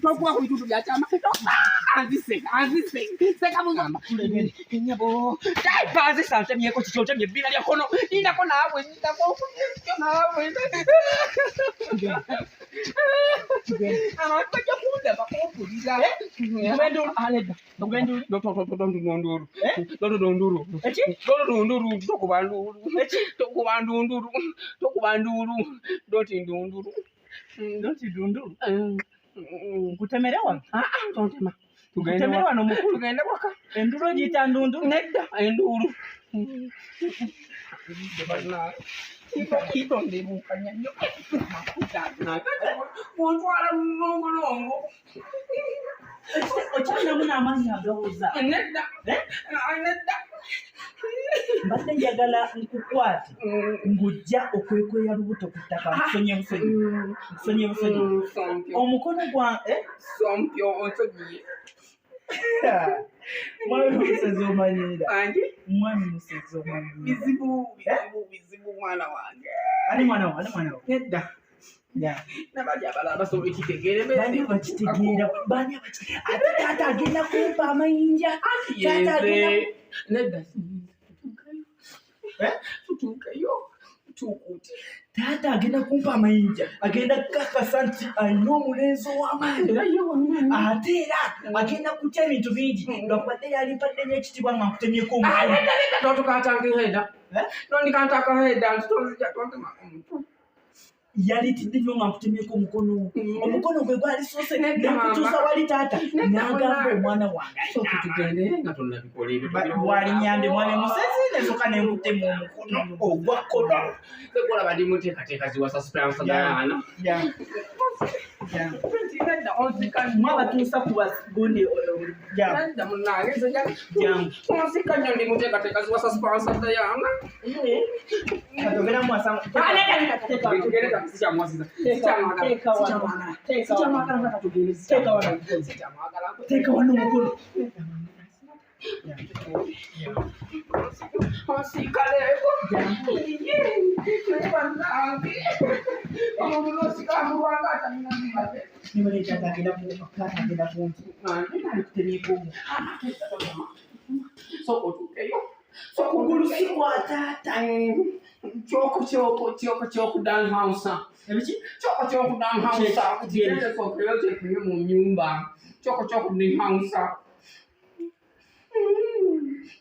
Tokuba ku bitundu bya kyama. Anzise, anzise. Sekabuza. Nyabo. Anzise antemyeko kiki otemye ebbina lya kkono. Lindako naawe, lindako naawe. Abantu bajja kundaba kumpulira. Tokuba ndunduru, tokuba nduru, doti ndunduru. Doti ndunduru. Nkutemere wano? Ah, ah, tontema. Nkutemere wano mukulu. Tugende waka. Endulu ogiyita ndunduru? Nedda, enduulu. Kitondebuukanya nnyo. Bw'ontwala lulongolongo. Okyalinamu n'amaanyi agawoza? Nedda. Eh? Nedda. Mbadde njagala nkukwate ng'ojja okwekweya lubuto ku ttaka nkusonye busonyi. Nkusonye busonyi. Omukono gwa eh? Sompyo onsonyiye. Mwami Musezi omanyiira. Angi? Mwami Musezi omanyiira. Bizibu, bizibu, bizibu mwana wange. Ani mwana wo? Ani mwana wo? Nedda. Nabali abalala basobola okitegeera. Bani abakitegeera? Bani abakitegeera? Ate taata agenda kumpa amayinja. Taata agenda Nedda. Eh? Tutuukeyo. Tukuute. Taata agenda kumpa amayinja. Agenda kukakasa nti alina omulenzi ow'amaanyi. Era ye wamaanyi. Ate era agenda kutya ebintu bingi nga kubadde yali mpadde nnyo ekitiibwa nga nkutemyeko Ah, omukono. nedda, nedda, totukantanka Eh? Tondikantanka nti tonzija tontema omuntu. Yalitidde nnyo nga nkutemyeko omukono. Omukono gwe gwalisoose Nedda, nekutuusa mama. wali taata Nedda, n'agamba mama. omwana wange Sooka tugende nga tonnabikola ebyo. Bwalinyambe mwami Musezi nesooka nenkutema omukono ogwa kkono. Tekolaba ndi muteekateeka ziwasa Esperance Diana. Nedda, onzika nnyo. Mwabatuusa ku gundi. Nedda munnange, nze Jangu. Onzika nnyo, ndi muteekateeka ziwasa Esperance Diana. Katogera mwasa. Ah, nedda, nedda, tugende, sikyamwasiza. Sikyamwagala. Teeka wano. Sikyamwagala. Teeka wano. Sikyamwagala, nga katugende. Teeka wano. Sikyamwagala. Teeka wano omukono. Onsikaleko. Naye bannange, omuntu n'osikamulwanga atalina bibadde. Nimale taata agenda taata agenda kunti alikutemyeko omukono. Sooka otuukeyo. Okugulu si kwa taata. Kyoko kyoko kyoko kyokudanhausa. Ebiki? Kyoko kyokudanhausa. Kigende sookeyo kyekuye mu nnyumba. Kyoko kyokudanhausa.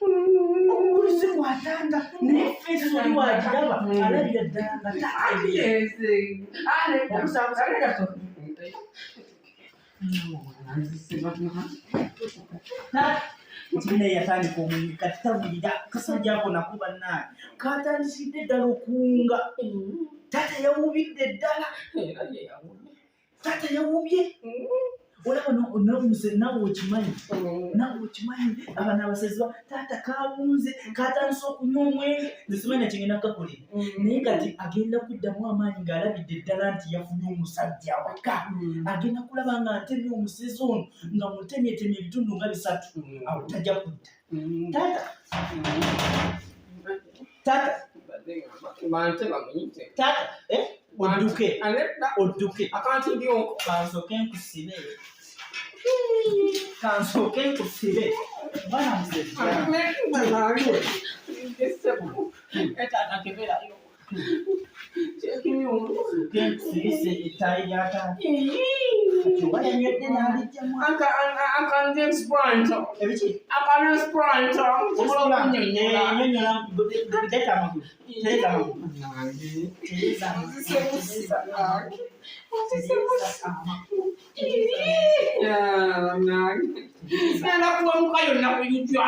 Okugulu si kwa taata naye face oli wagiraba alabira ddala nga taata. Yes. Okusaabusa. Nti yatandika omwenge kati tawulira kasajja ako nako bannange katandikidde ddala okuwunga. Taata yawubidde ddala, taata yawubye. Olaba naawe okimanyi, naawe okimanyi abaana abasezi ba taata kawunze katandise okunywa omwenge. Nze simanyi nakyengenda kukakolera naye kati agenda kuddamu amaanyi ng'alabidde ddala nti yafunye omusajja awaka. Agenda kulaba nga ntemye omusezi ono nga mutemyetemye ebitundu nga bisatu, awo tajja kudda. Taata, taata. Bante bamuyite. Taata, eh? Odduke, odduke. Akantibyonko. Kansooke nkusibe, kansooke nkusibe mwana musezi. Etaata keberayo. Kyekimyungu. Nsooke nkusibise ettaayi lya taata. Kati oba yanywedde n'alijjamu. Akanexpranto. Ebiki? Akanexpranto. Osobola okunyonyola? Nyonyola. Teeka amagulu, teeka amagulu, tereeza amagulu, tereeza amagulu, tereeza amagulu. Nenda kuwemuka yonna ku YouTube.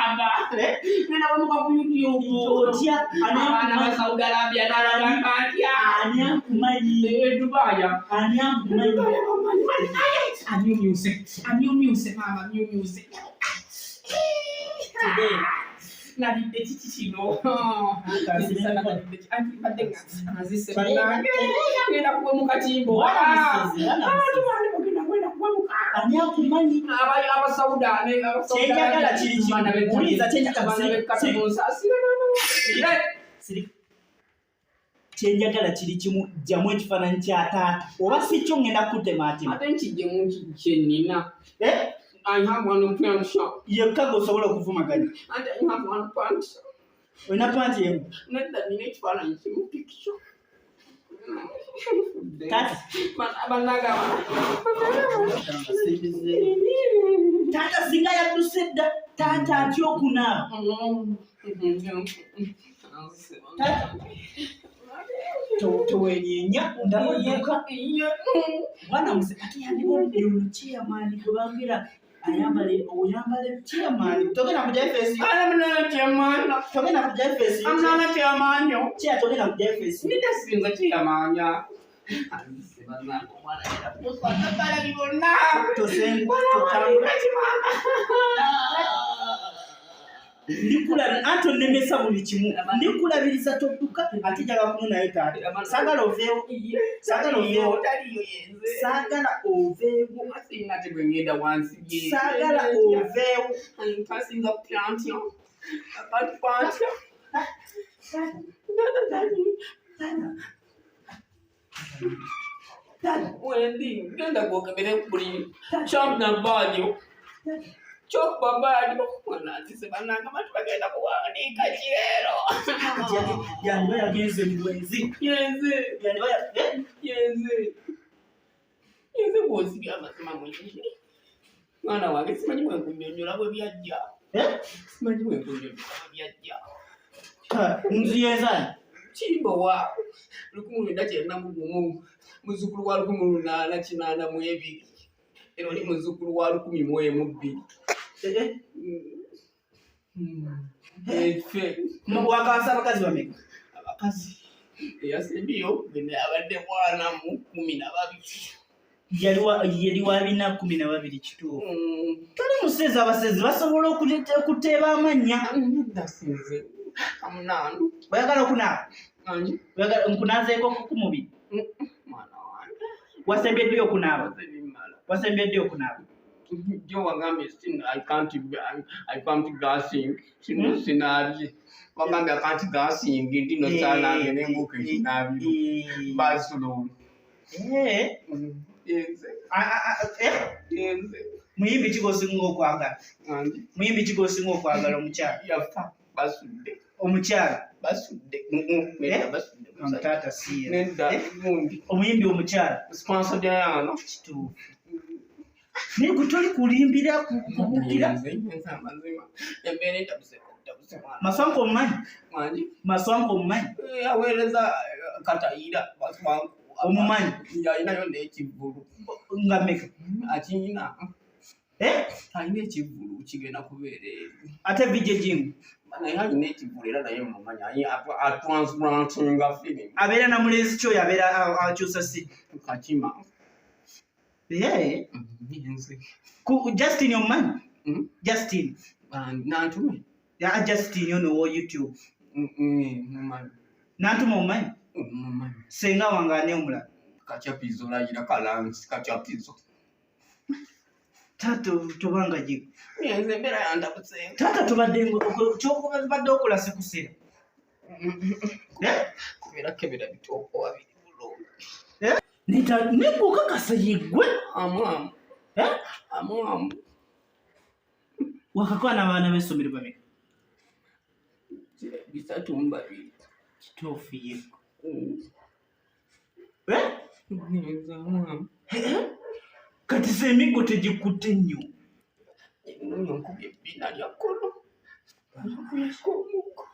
Nenda kuwemuka ku YouTube. Otya? Ani Abaana ba akumanyi? Saudi Arabia nalagamba ntya? Ani akumanyi? E Dubai. Ani akumanyi? Amyumyuse. Amyumyuse maama, amyumyuse. Tereera. Nalidde kiki kino? Kansibire emikono. Anti mbadde nga nzise Tereera, bannange. tereera. Ngenda kuwemuka kimbo. Mwana musezi, mwana musezi. Tugenda ngenda kuwemuka. Ani akumanyi? Abasauda. Kyenjagala kiri kimu. Wuliriza, kyenjagala Munsaasire. Sirika. Kyenjagala kiri kimu, jjamu ekifaananyi kya taata oba si kyo ngenda kukutemaatema. Ate nkijjemu kyenina. Eh? I have one pant shop. Yekka gweosobola okuvumaganya. And I have one pant shop. Olina panti emu? Nedda, nina ekifaananyi kimu picture. Taata. Bannange Taata singa yadduse dda. Taata atya okunaaba. Taata towenyenya ndaba odduka. Mwana muze ate yandiba ono chairman gwe bangira ayambale oyambale chairman togenda kujja FSU togenda kujja FSU chair togenda kujja FSU. Nitasinza kyeyamanya. Tosenga totambula ndikulabira anti onnemesa buli kimu ndikulabiriza todduka ate njagala kunonayo taata saagala oveewo saagala oveewo saagala oveewo saagala oveewo. Wendi genda gwokebere buli kyamnabajo kyokubabajo mwananzise bannange abantu bagenda kuwandiika kireero. Yandiba yagenze mu bwenzi. Yenze. Yandiba eh? Yenze yenze bwosibya amazima mwenye mwana wange simanyi bwenkunyonyola bwe byajja. Eh? Simanyi bwenkunyonyola bwe byajja. Ha, nzu yenzani Kimbowa 1991 muzzukulu wa 1882 era oli muzzukulu wa 1012. Eh, eh. Efe Wakawasa abakazi bameka? Abakazi eyasembyeyo gwe abadde bwana mu 12. Yali wa 412 kituufu. Toli musezi, abasezi basobola okuteeba amannya. Ndasinze amunaano. Oyagala okunaaba? Angi. Oyagala nkunaazeeko ku mubiri? Mwana wange. Wasembye ddi okunaaba? Bimala. Wasembye ddi okunaaba? Jo wagambye I can't gassing kino sinaabye wagambye I can't gassing ndino saanange nenguka ekinaabiro basulo. Eh. Yenze. Eh? Yenze. Muyimbi ki gw'osinga okwagala? Angi. Muyimbi ki gw'osinga okwagala omukyala? Yafa basudde. Omukyala. Basudde. Nedda basudde. Taata si ye. Nedda Eh? gundi. Omuyimbi omukyala. Sponsor Diana. Kituufu. Naye gwe toli kulimbira kubuukira. Yenze yenze amazima embeera etabuse tabuse mwana. Maswanko omumanyi? Angi. Maswanko omumanyi? Aweereza Katayira Baswanko. Omumanyi? Alinayo n'ekivvulu. Nga mmeka? Akiyina. Eh? Alina ekivvulu kigenda kubeera eri. Ate VJ Jingo? Naye alina ekivvulu era naye mumanyi atransplantinga firimu. Abeera na mulenzi ki oyo abeera akyusa si? Kakima. Eh. Nze. Ku Justin omumanyi? Mm? Justin. Nantume. Ya Justin ono owa YouTube. Mumanyi. Nantume omumanyi? Mumanyi. Senga wange ani omulala? Kachapizo layira kalansi kachapizo. Taata tobanga gye. Nze embeera yantabuse. Taata tobadde ky'obadde okola si kusera. Eh? Kubeera kebera bitooke wabiri bulungi. Eh? Naye okakasa yeggwe. Amwamu. Eh? Amwamu. Wakakwana abaana b'essomero bameka? 3 mu 2. Kituufu yeggwe. Eh? Nze amwamu. Kati se emiggo tegikutte nnyo. Nkubye ebbina lya kkono. Nkubyeko omuggo.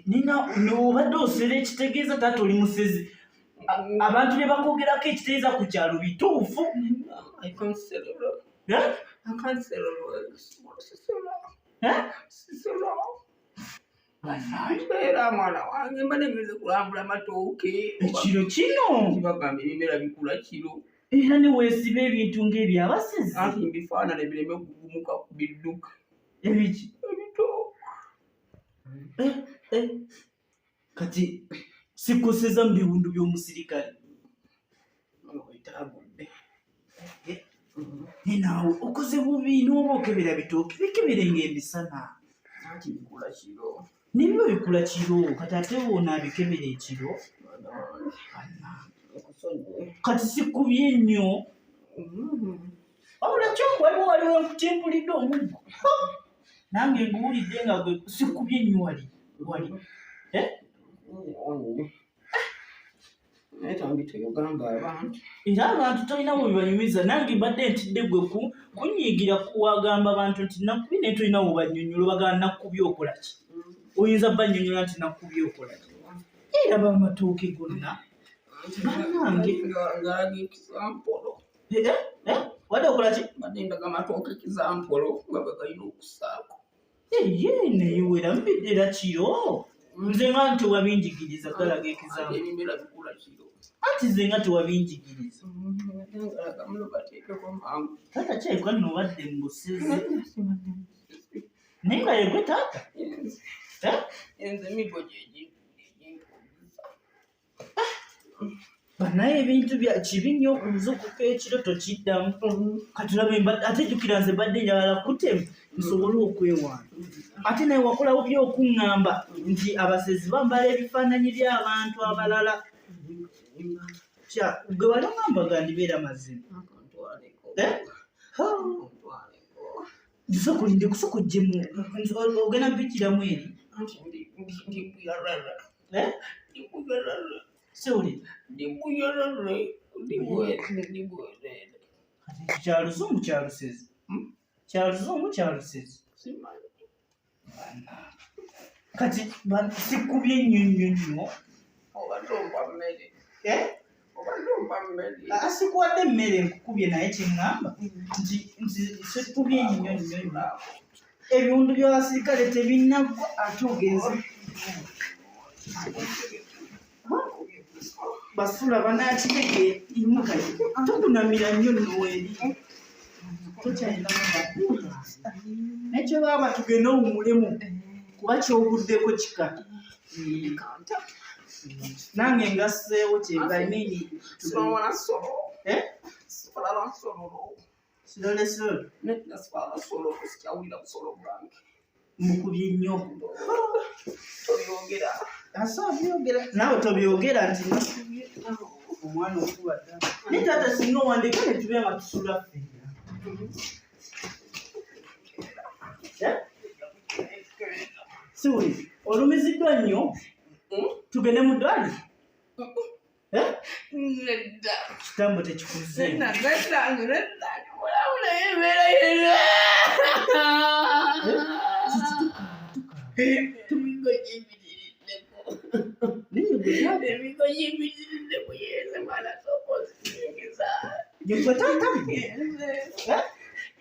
Nina obadde osera ekitegeeza taata oli musezi. Abantu bye bakwogerako ekitegeeza ku kyalo bituufu. I can't celebrate. Eh? I can't celebrate. Sisula. Eh? Sisula. Mbeera mwana wange mba nengeze kulambula matooke. Ekiro kino. Kibagamba ebimera bikula kiro. Era ne weesiba ebintu ng'ebyabasezi. Anti mbifaanana bireme kugumuka ku bidduka. Ebiki? Ebitooke. Eh, eh. Kati sikoseza mu biwundu by'omusirikale. Oyitagudde. Naye naawe okoze bubi n'oba okebera bitooke bikebere ng'emisana. Anti bikula kiro. Nebiba bikula kiro kati ate wonaabikebera ekiro. Kati sikubye nnyo. Wabula kyo waliwo waliwo nkutimpulidde omuggo. Nange nguwulidde nga gwe sikubye nnyo wali wali. Eh? Naye tambi teyogamba abantu. Era abantu tolina we bibanyumiza nange mbadde ntidde gwe kunyiigira kuwagamba abantu nti nakubye naye tolina we bannyonnyola obagamba nakubye okola ki? Oyinza bannyonnyola nti nakubye okola ki? Era b'amatooke gonna bannange. Ngalaga ekizampolo. Eh, eh, eh? Wadde okola ki? Mbadde ndaga amatooke ekizampolo nga bwe galina okusaako. Eye naye wera mbidde era kiro. Nze nga nti wabinjigiriza galaga ekizampolo. Ebimera bikula kiro. Anti nze nga tewabinjigiriza. Ngalaga muno bateekeko mangu. Taata kyayika nno obadde mu busizi. Naye nga yegwe taata. Nze emigo gyegi. Banaye ebintu bya kibi nnyo okuzuukuka ekiro tokiddamu. Kati olaba ate jjukira nze mbadde njagala kutema nsobole okwewaana. Ate naye wakolawo bya okuŋŋamba nti abasezi bambala ebifaananyi by'abantu abalala. Gwe wali oŋŋamba gandibeera mazima. Nsooka olinde kusooka oggyemu ogenda mbikiramu eri. Siwulira. Kati kya luzungu kya lusezi. Kya luzungu kya lusezi. Kati sikubye nnyo nnyo nnyo. Sikuwadde emmere nkukubye naye kyeŋŋamba nti sikubye nnyo nnyo nnyo. Ebiwundu by'abasirikale tebinnaggwa ate ogenze. Basula banaakitege imuka tokunamira nnyo nno eri. Tokyalina naye kyo baaba tugende owummulemu kuba kyoguddeko kika. Nange ngasseewo kyenva I mean eh? Slowly slowly. Mukubye nnyo. Tobyogera. Asa byogera. Naawe tobyogera nti nakubye omwana okuba ddala. Naye taata singa owandika ne tubeera nga tusula ffenna. Siwuli, olumiziddwa nnyo? Tugende mu ddwaliro? Nedda. Kitambo tekikuze. Nedda, nedda, nedda. Mulabula embeera yena. Emigo giyimiriddeko. Emigo giyimiriddeko yenze mwana sooka oziyingiza. Yegwe taata? Yenze.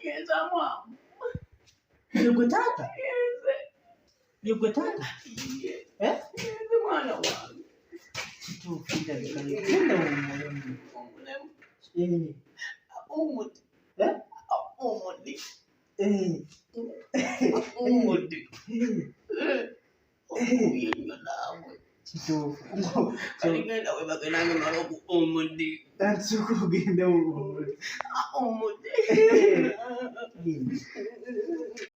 Yenze amwamu. Yegwe taata? Yenze. Yegwe taata? Yenze mwana wange. Kituufu ndabika genda wummulemu. Omuti. Omuti. Omuti. Okubye nnyo naawe. Kituufu. Kati genda webake nange mala omuti. Nsooka ogende wummule. Omuti.